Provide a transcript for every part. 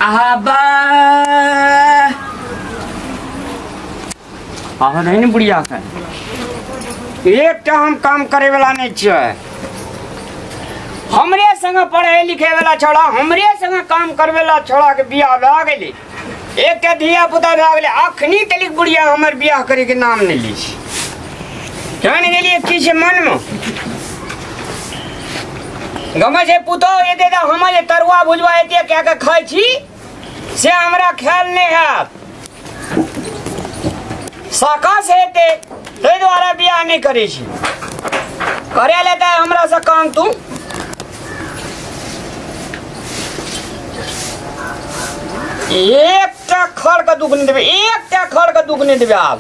आबा आहा नहीं ने बुढ़िया के एकटा हम काम करे वाला नहीं छियै। हमरे संग पढ़े लिखे वाला छोड़ा, हमरे संग काम करे वाला छोड़ा के बियाह भए गेलै, एकटा धिया पुता भए गेलै, अखनी तलिक बुढ़िया हमर बियाह करे के नाम नहीं ली छै। जान गेलियै की छै मन में गमे छै पुतोह एते तऽ हम जे तरुआ भुजवा एते कए के खाइ छी से हमरा ख्याल नहीं हैत, सकस हेतै ताहि दुआरे बियाह नहीं करै छी। करे ले तऽ हमरा से काम तू एकटा खड़ के दुख नहीं देबै, एकटा खड़ के दुख नहीं देबै। आब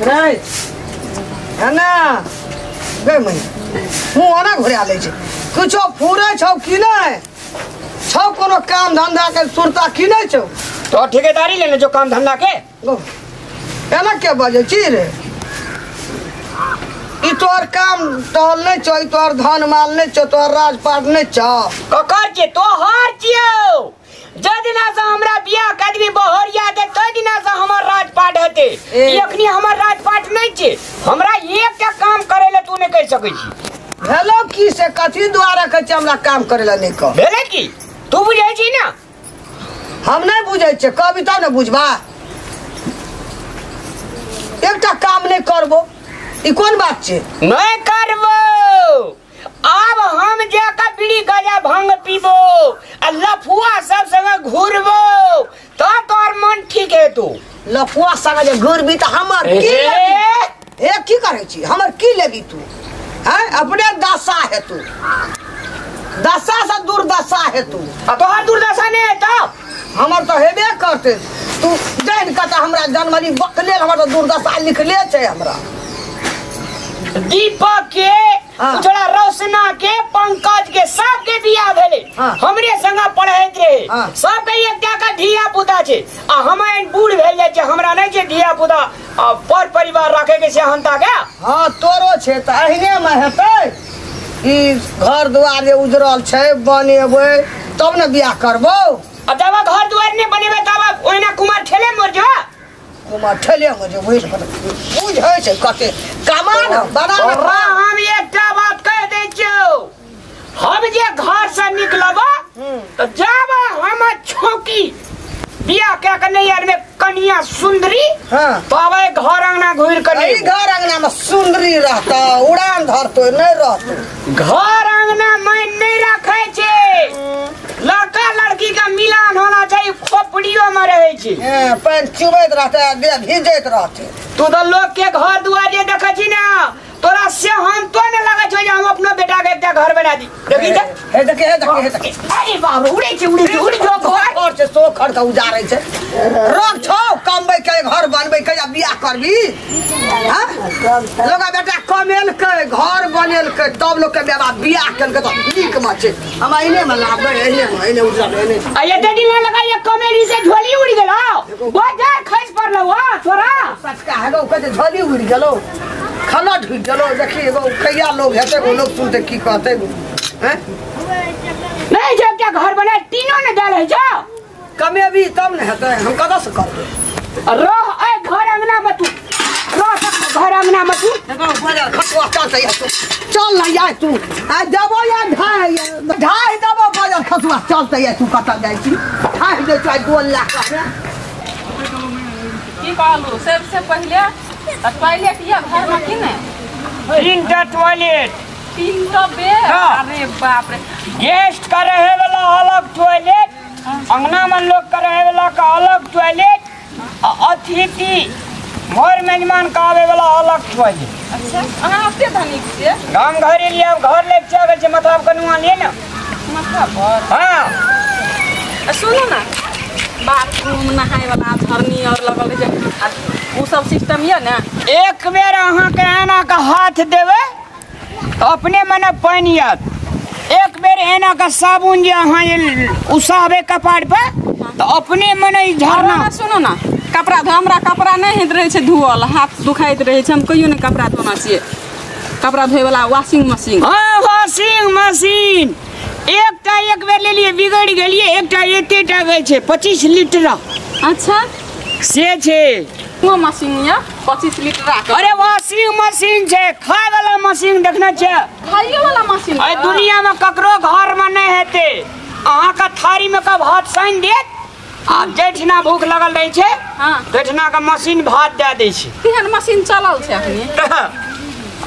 रे एना गै मई मुँह ओना घुरा लै छै, कुछो फूरै छौ कि नहि छौ, कोनो काम धंधा के सुरता की नहि छौ? तो ठेकेदारी लेने छौ काम धंधा के? एना के बजै छी रे? ई तोहर काम टहल नहि छौ, ई तोहर धन माल नहि छौ, तोहर राजपाट नहि छौ। ककर छियै? तोहर छियौ। जे दिना से हमरा बियाह कऽ देबी बहरिया के तै दिना से हमर राजपाट हेतै। ई अखनी हमर राजपाट नहि छै, हमरा एकटा काम करे ले तू नहि कहि सकै छी। भेलो की से कथी द्वारा कहै छै हमरा काम करे ले नहि कह? भेलै की तू बुझै छी ना? हम नहि बुझै छियै, कहबी तब ने बुझबा। एकटा काम नहि करबो ई कोन बात छै? नहि करबो। आब हम जाके बीड़ी गाजा भांग पीबो आ लफुआ सब संगे घूरबो तब तोहर मन ठीक हेतौ। लफुआ संगे जे घूरबी तऽ हमर की लेबी? ए की करै छी? हमर की लेबी तू? हैं अपने दशा हेतु, दशा से दुर्दशा हेतु। आ तोहर दुर्दशा नहि हेतौ? हमर तऽ हेबे करतै। तू जानि कऽ तऽ हमरा जन्मली बकले हमर तऽ दुर्दशा लिखले छै हमरा। दीपक के, छोड़ा रोशना के, पंकज के सबके बियाह भेलै, हमरे संग पढ़ैत रहे, सबके एकटा के धिया पुता छै आ हम बूढ़ भेल जाइ छै, हमरा नहि छै धिया पुता आ पर परिवार राखे के सेहनता के। हाँ तोरो छै तऽ अहिने मे हेतै। ई घर दुआर जे उजरल छै बनेबै तब ने बियाह करबो। आ जब घर दुआर नहि बनेबै तब ओहिना कुमार ठेले मर जेबा। कुमार ठेले मर जेबो बुझै छै कते कमा न बना। हम एकटा बात कहि दै छियौ, हम जे घर से निकलब तऽ जब हम छौकी बियाह कए के नैहर में कनिया सुंदरी तब घर अंगना घुरि के नहीं। घर अंगना में सुंदरी रहतौ, उड़ान धरतौ नहीं रहतौ। घर अंगना में नहीं रखे छै, लड़का लड़की का मिलान होना चाहिए, खोपड़ियो में रहे छै, पानि चुबैत रहतै, देह भीजैत रहतै। तू तो लोग के घर दुआर जे देखै छी ना तोरा से हम तो नहीं लगे छौ जे हम अपना बेटा के एकटा घर बना दी। देखी त हे देखी हे देखी हे देखी। अरे बाप रे उड़ै छै उड़ै छै उड़ जो घर छै सो खर के उजारै छै। रोग छौ कमबै के घर बनबै के बियाह करबी? हां लोग बेटा कमेलकै घर बनेलकै तब लोग के बेबा बियाह केलकै तऽ नीक में छै। हम एने में लाबै एने में एने उजरबै एने। आ एते दिन लगा ये कमेरी से झोली उड़ गेलौ, बजार खसि पड़लौ। हां तोरा सचका हेगो कहै झोली उड़ गेलौ, खाना ढुकि गेलौ। देखी एगो कहिया लोग हेतै गो लोग सुनतै की कहतै गो? हैं नहीं जब क्या घर बना तीनों ने डाल है जाओ कमेबी तब ने हेतै, हम कतऽ से करबै? रह ए घर अंगना में तू रह, घर अंगना में तू देखो बाजार खटुआ चल तैया तू चल ना यार तू आ देबो या ढाई ढाई देबो बाजार खटुआ चल तैया तू कतऽ जाइ छी? ढाई दे चाहे 2 लाख की कहलू? सबसे पहिले टॉयलेट या घर में की नहीं? 3टा टॉयलेट, 3टा बेड। अरे बाप रे। गेस्ट का रहे वाला अलग टॉयलेट, अंगना में लोग का रहे वाला का अलग टॉयलेट, अतिथि मोर मेजमान का आवे वाला अलग टॉयलेट। अच्छा अहाँ एते धनिक छियै? गाम घर एलियै आब घर ले चल गेल छै मतलब कनुआ ले ना माथा पर। हां सुनू ना, बाथरूम नहाय वाला झरनी और लगल छै आ उ सब सिस्टम ये ना? एक बेर अहाँ के एना के हाथ देबै तो अपने मने पानि आयत। एक बेर एना के साबुन जे अहाँ उसाबे कपार पर तो अपने मने झरना। सुनू ना, कपड़ा धो, हमरा कपड़ा नहि होइत रहै छै धोअल, हाथ दुखाइत रहै छै, हम कहियो नहि कपड़ा धोना छियै। कपड़ा धोए वाला वॉशिंग मशीन। हाँ वॉशिंग मशीन एकटा एक बेर लेलिए बिगड़ गेलिए एकटा एते टा गै छै 25 लीटर। अच्छा से छै वो मशीन या 25 लीटर। अरे वॉशिंग मशीन छै खाय वाला मशीन देखने छै खाइयो वाला मशीन। अरे दुनिया में ककरो घर में नहीं हेतै अहाँ का थारी में का भात साइन देत आ जेठना भूख लगल रहे छै। हां जेठना का मशीन भात दे दै छै। केहन मशीन चलल छै अखनी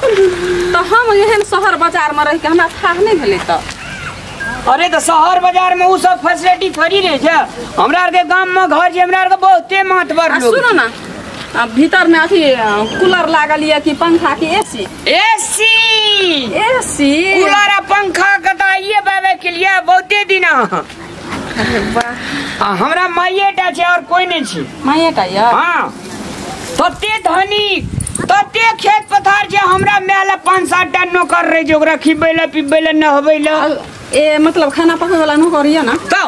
त हम एहन शहर बाजार में रह के हमरा थाह नहीं भेलै त। अरे त शहर बाजार में उ सब फैसिलिटी थोड़ी रहे छै। हमरा आर के गाम में घर छै हमरा आर के बहुते मातबर लोग। सुनो ना भीतर में अथी कूलर लागल या कि पंखा की एसी? एसी एसी कूलर आ पंखा के त आइए बाबे के लिए बहुते दिन। अरे वाह हमरा माइएटा छै और कोई नहीं छै। माइएटा या? हां तते धनी तते खेत पथार छै हमरा माय ला 5-7 टा नौकर रहे छै ओकरा खिबै ला पिबै ला नहबै ला। ए मतलब खाना पकबै वाला नौकर या ना? तो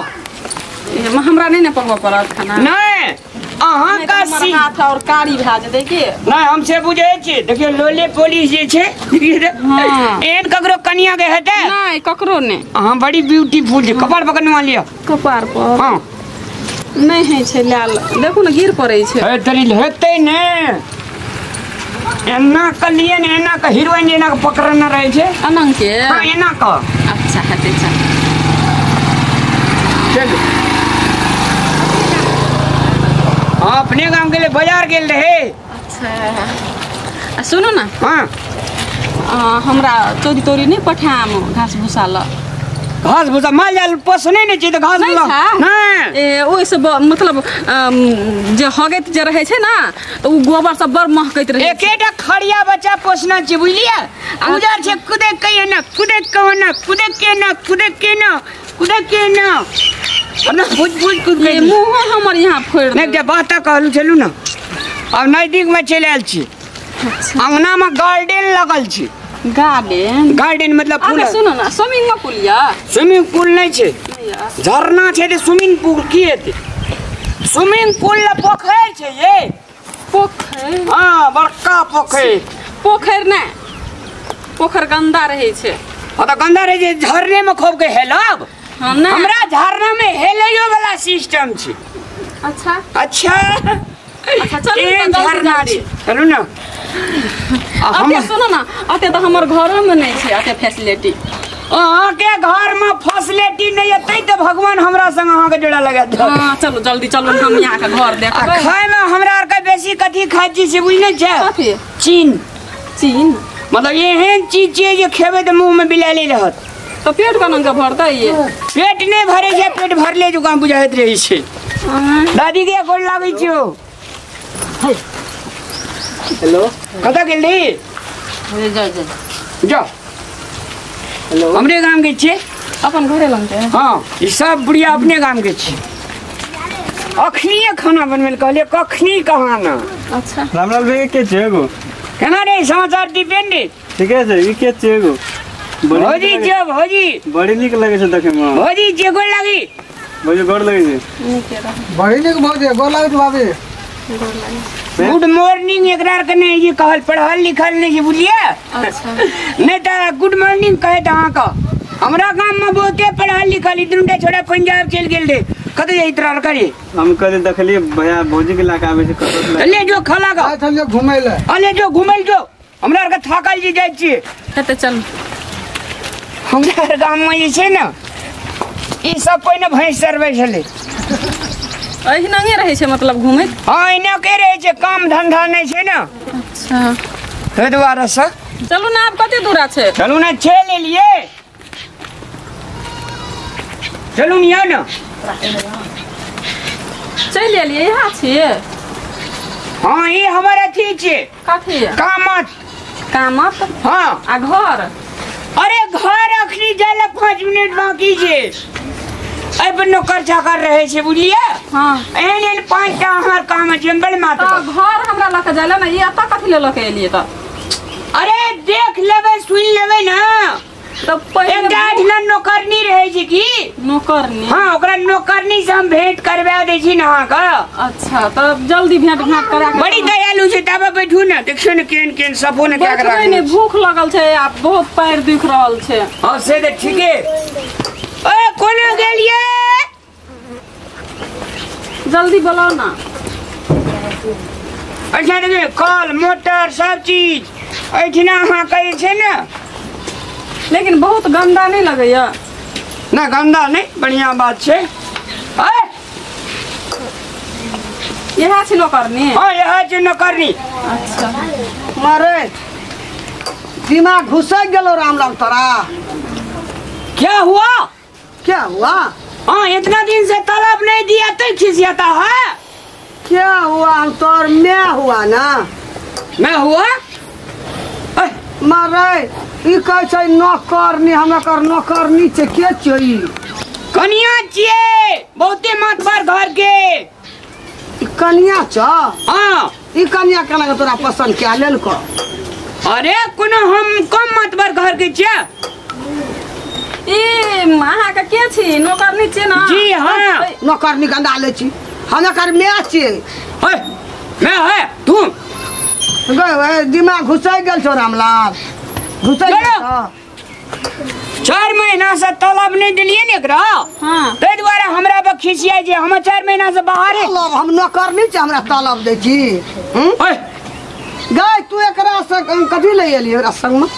हमरा नहीं ने पकबै पड़त खाना। नहीं अहाँ का सी हाथ और कारी भा जेतै की? नहीं हम से बुझै छी देखियो लोले पुलिस जे छै। हां एहन ककरो कनिया के हेतै? नहीं ककरो नहीं। अहाँ बड़ी ब्यूटीफुल छै कपार पकड़ने वाली। कपार पर हां नहीं है छै लाल देखू ने गिर पड़ै छै। हे तरी हेतै ने एना क लिए ने एना क हीरोइन एना क पकड़ने रहै छै अनंग के। हां एना क। अच्छा हेतै चल चलू। हाँ अपने गांव के लिए बाजार गेल रहे। अच्छा सुनो ना। हाँ हमरा चोरी तोरी नहीं पठाम घास भूसा ल। घास भूसा माल जाल पोसने नहीं चाहिए तो घास भूसा नहीं। ए ओइसे मतलब जे हगैत जे रहे छै ना तो उ गोबर सब बड़ महकैत रहे। एकेटा खड़िया बच्चा पोसना छै बुझलिए। उजर छै कुदे के ना कुदे के ना कुदे के ना कुदे के ना कुदे के ना ना बुझ बुझ कुद के मुंह हमर यहाँ फोड़ नहीं जे बात कहलु चलू ना। अब नजदीक में चलि आयल छी। अंगना में गार्डन लगल छै। गार्डन? गार्डन मतलब फूल। अरे सुनो ना स्विमिंग पूल या? स्विमिंग पूल नहीं छै झरना छै ते स्विमिंग पूल की हेतै? स्विमिंग पूल ला पोखरि छै ये। पोखरि? हां बड़का पोखरि। पोखरि नै पोखरि गंदा रहै छै। हां त गंदा रहै छै झरने में खूब के हेलब। हां नै हमरा झरना में हेलैयो वाला सिस्टम छै। अच्छा अच्छा अच्छा चलू ना झरना छै चलू ना। अते सुनो ना अते त हमर घरो में नहीं छै अते फैसिलिटी। अहाँ के घर में फैसिलिटी नहीं है त भगवान हमरा संग अहाँ के जोड़ा लगा दे। हां चलू जल्दी चलू हम यहाँ के घर देखबै। खाय में हमरा आर के बेसी कथी खाय छी से बुझने छै? कथी? चीन। चीन मतलब एहन चीज छै जे खेबै त मुंह में बिलाले रहत। तो पेट कोना के भरतै? ये पेट नहीं भरे छै पेट भरले जुकाम बुझाइत रहै छै। दादी के गोड़ लागै छियो। हेलो कतऽ गेल रही? जा जा जा। हेलो हमरे गाम के छियै अपन घरे लग के। हां ई सब बुढ़िया अपने गाम के छियै। अखनी खाना बनबै लए कहलियै कखनी कहाँ ना। अच्छा रामलाल भैया के छै एगो केना रे समाचार दीपेन रे? ठीके छै ई के छै एगो भौजी छै भौजी बड़ी नीक लगै छै देखै में। भौजी जे गोर लागी? भौजी गोर लगै छै। नीके रह बड़ी नीक भौजी गोर लागै छै भाभी। गोर लागै। गुड मॉर्निंग एकरा के नहीं जे कहल पढ़ल लिखल नहीं छै बुझलिए। अच्छा नहीं त गुड मॉर्निंग कहे त अहाँ का हमरा गाम में बहुते पढ़ल लिखल ई दुनू छोड़ा पंजाब चल गेल रे। कत जाइत रहल करे? हम कहे देखलिए भैया भौजी के लाके आबै छै कत ले जो खला गा चल घुमै ले। अले जो घुमै जो हमरा आर के थाकल जी जाइ छी। त चल हमरा आर गाम में जे छै ने ई सब पहिने भैंस चरबै छलै। एहिनागे रहै छै मतलब घुमैत? हां एना के रहै छै काम धंधा नहीं छै ना। अच्छा ताहि दुआरे से चलू ना आब कते दूरा छै? चलू ना चलि एलियै चलू निया ना चलि एलियै यहाँ छियै। हां ई हमर अथी छै। कथी? कामत। कामत? हां आ घर? अरे घर अखनी जाय ला 5 मिनट बाकी छै। एहि पर नौकर चाकर रहे छै बुझलियै। हां एहन एहन 5 टा हमर काम छै बड़ मात। त घर हमरा लऽ के जाय ला ना ई एतऽ कथी ले लऽ के एलियै त? अरे देख लेबै सुनि लेबै ना। तब पहिले एकटा एहिठिना नौकरनी रहै छै की? नौकरनी? हाँ, ओकरा नौकरनी से हम भेंट करवा दै छी ने अहाँके। अच्छा, तब जल्दी भेंट घाट करा के। बड़ी दयालु छै, तब बैठू ने, देखियौ ने केहन केहन सफो ने क्या बैठबै ने, भूख लगल छै आ बहुत पैर दुख रहल छै। हाँ से तऽ ठीके। ओए कोना गेलियै? जल्दी बोलाउ ना। अच्छा देखियौ कल मोटर सब चीज एहिठिना अहाँ कहै छै ने। लेकिन बहुत गंदा नहीं लगैया? ना गंदा नहीं, बढ़िया बात छै। इएह छै नौकरनी? हाँ इएह छै नौकरनी। अच्छा मारे दिमाग घुसक गेलो रामलाल तोरा। क्या हुआ? क्या हुआ? हाँ इतना दिन से तलब नहीं दिया तो खिसियाता है। क्या हुआ? हम तोर मैं हुआ ना। मैं हुआ? मारे ई कहै छै नौकरनी, हम एकर नौकरनी छै। के छियै ई? कनिया छियै, बहुते मातबर घर के। ई कनिया छ? हाँ। ई कनिया केना के तोरा पसंद क्या लेलको? अरे कोनो हम कम मातबर घर के छियै। ई अहाँ के के छी? नौकरनी छियै ना? जी हाँ। नौकरनी गंदा लै छी, हम एकर my छियै। मैं है तू गए दिमाग घुसै गेल छौ रामलाल, घुसै गेल छौ। 4 महीना से तलब नहीं दिलिए ने एकरा। हाँ। ताहि दुआरे हमरा पर खिसियाइ जे हम 4 महीना से बाहर है। तलब हम नौकरनी छी, हमरा तलब दै छी। गए तू एकरा से कथी ले एली एकरा संग में?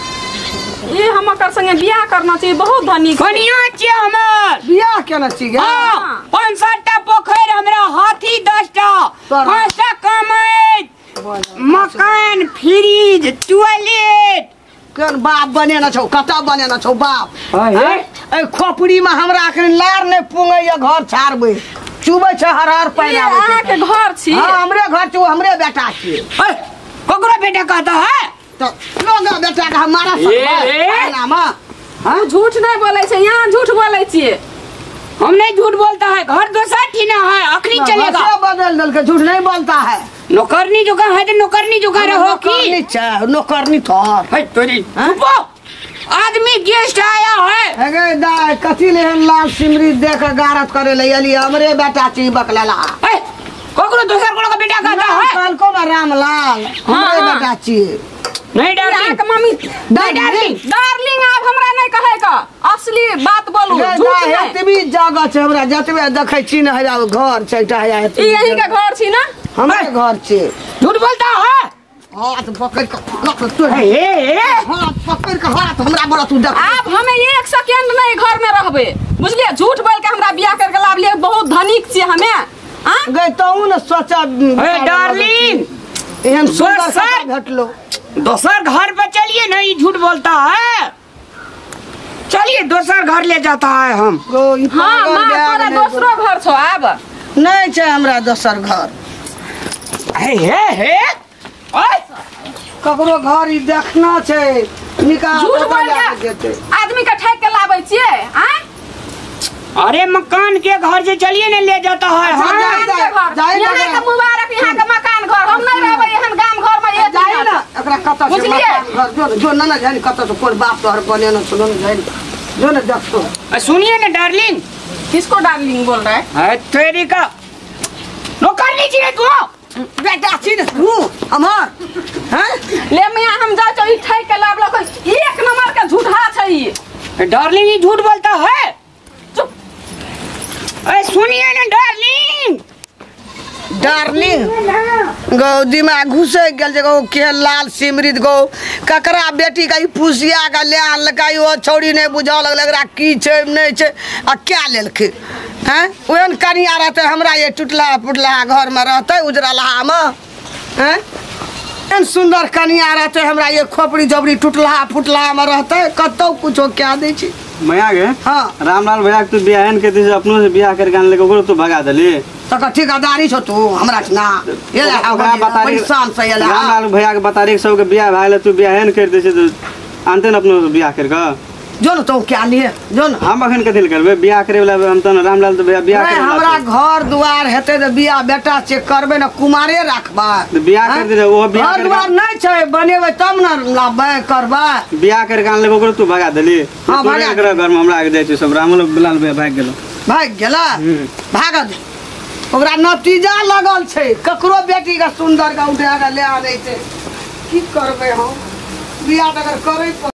ई हम एकर संगे बियाह करना छी, बहुत धनी कनिया छियै हमर। बियाह केना छी गे? हाँ, 5-7 टा पोखरि हमरा, हाथी 10 टा, 5 टा कमैत, मकान, फ्रिज, टॉयलेट। केहन बाप बनेने छौ, कतऽ बनेने छौ बाप? एहि खोपड़ी में हमरा अखन लार नहि पुंगैया, घर छाड़बै चुबै छै हर हर पानि आबै छै। अहाँके घर छी? हाँ हमरे घर छी, हमरे बेटा छी। ककरो बेटा कहता है? तो लोग बेटा के हमारा सकबै। हाँ झूठ नहीं बोलै छै, यहाँ झूठ बोलै छियै। हम नहीं झूठ बोलता है, घर दोसर ठीना है, अखनी चलेगा। बदल दल के झूठ नहीं बोलता है। नौकरनी जोगा है तो नौकरनी जोगा रहो की? नौकरनी छै, नौकरनी थोर है तोरी। आदमी गेस्ट आया है। अगे दाय कथी ले लाल सिमरी देख गारत करे ले एली, हमरे बेटा छी बकलेला। ए ककरो दोसर कोनो का बेटा कहता है? कहलको ना रामलाल हमरे बेटा छी। नहीं डार्लिंग मम्मी, नहीं डार्लिंग, डार्लिंग आप हमरा नहीं कहे का, असली बात बोलू, झूठ नहीं। एतबी जगह छै हमरा, जतबे देखै छी ने हया घर छै एकटा हया। ई यही के घर छी ना? हमरे घर छै। झूठ बोलता है? हाथ पकड़ के लख तू, हाथ पकड़ के हाथ हमरा बड़ा तू देख। आप हमें 1 सेकंड नहीं घर में रहबे, बुझलिए? झूठ बोल के हमरा बियाह करके लावलिए, बहुत धनिक छी हमें। हां गए तू ने सोचा। ए डार्लिंग एहन सुंदर भेटलो, दोसर घर पे चलिए ना, ये झूठ बोलता है। चलिए दोसर घर ले जाता है हम। हाँ माँ तोरा दोसरो घर छौ? आब नहीं छै हमरा दोसर घर। हे हे हे ओए ककरो घर ई देखना छै, निकाल झूठ बोल के आदमी के ठैक के लाबै छियै। आँ अरे मकान के घर से चलिए ना ले जाता है। हाँ यहाँ के मुबारक, यहाँ के मकान घर हम नहीं रहबै एहन गाम घर में। एक जाए ना एकरा कतऽ छै मकान घर, जो जो ना ना जानि कतऽ से कोन बाप तोहर बनेने छौ, न जानि जो ना देखतो। सुनिए ना डार्लिंग। किसको डार्लिंग बोल रहा है? अरे तेरी का नौकरनी छी तू, बेटा छी ने तू हमर। हैं ले मियां हम जा चौ, ई ठैक के लाबलक, 1 नंबर के झूठा छै ई। डार्लिंग ये झूठ बोलता है। चुप। अरे सुनिए ना डार्लिंग। डार्लिंग गौ दिमाग घुसै गेल जे गौ के लाल सिमरित गौ ककरा बेटी का ई फुसिया का ले आनलकै, ओ छौड़ी नहि बुझऽ लगलै एकरा की छै नहि छै आ क्या लेलकै। हैं ओहन कनिया रहतै हमरा ये टुटला फुटला घर में रहतै उजरलहा में। हैं एहन सुंदर कनिया रहतै हमरा ये खोपड़ी झोपड़ी टुटला फुटला में रहतै, कतौ कुछो क्या दै छी। मैया गे। हाँ रामलाल भैया के तू बियाह के दिस अपनो से बियाह करके आनले ओकरो तू भगा देली। तकर ठेकेदारी छौ तू हमरा ना ये बड़ी शान से ये रामलाल भैया के बता रे सब के बियाह भए गेलै, तू बियाह न कर दे छै तो आनते न अपनो से बियाह कर के। जो न तो क्या लिए जो न। हम अखन कथी करबै बियाह करे वाला हम त रामलाल त भैया बियाह करे हमरा घर दुआर हेतै त बियाह बेटा से करबै न कुमारे राखबै त बियाह कर दे ओ बियाह घर दुआर नै छै बनेबै तब न लाबै करबै बियाह कर के आनलक ओकरो तू भगा देली। हां भगा एकरा घर में हमरा आगे जाइ छी सब रामलाल भैया भाग गेलो भाग गेला भाग दे ओकरा नतीजा लगल छै ककरो बेटी के सुंदर के उठा के ले आनै छै की करबै हम बियाह अगर करै।